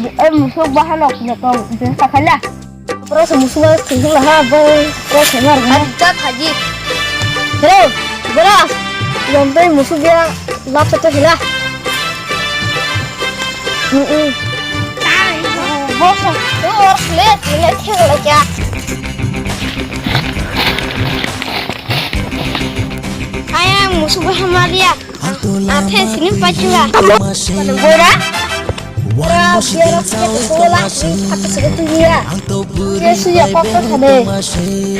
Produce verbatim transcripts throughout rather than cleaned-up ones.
Eh, musuk bahan ok, ya kau, besta khala. Pro se musuk bahan, tinggal ha, boy, pro se mar, ha? Hajat haji. Bro, bro, yang tadi musuk dia, lap satu hila. Hmm, hmm. Bos, tu orang lihat, ini tinggal aja. Ayang, musuk bahan mar ya. Athe sini pachua. Bora? Bora, biara pake kola, ni pake sini tu ya. Ke su ya kok to sade.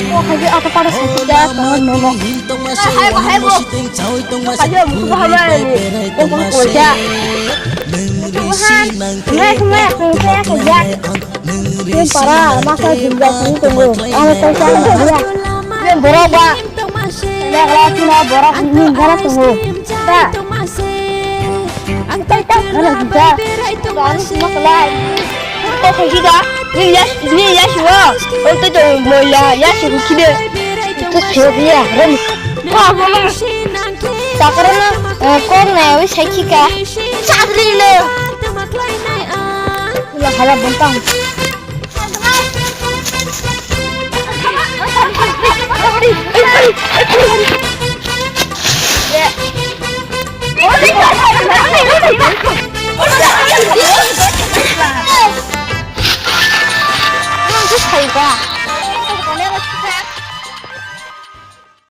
Ko haji apa pada satu ya, tangan nono. Hai, hai, bo. Haji, aku bahama ni. Ko ko ko ja. Tuhan, ngai kumai aku saya kerja. Ni para masa juga sini tunggu. Ana tunggu ya. Ni bora ba. Yagra sina borok ni borok tongo. Ta. Ang tai ta khana jita. Ang sima kala. Ko khaji da. Ni ya, ni ya shiwa. Ang tai to moila ya shi khide. To se dia. Ram. Ko amo na. Sakra na. Ko na wi sai khika. Chadri le. La hala bontang.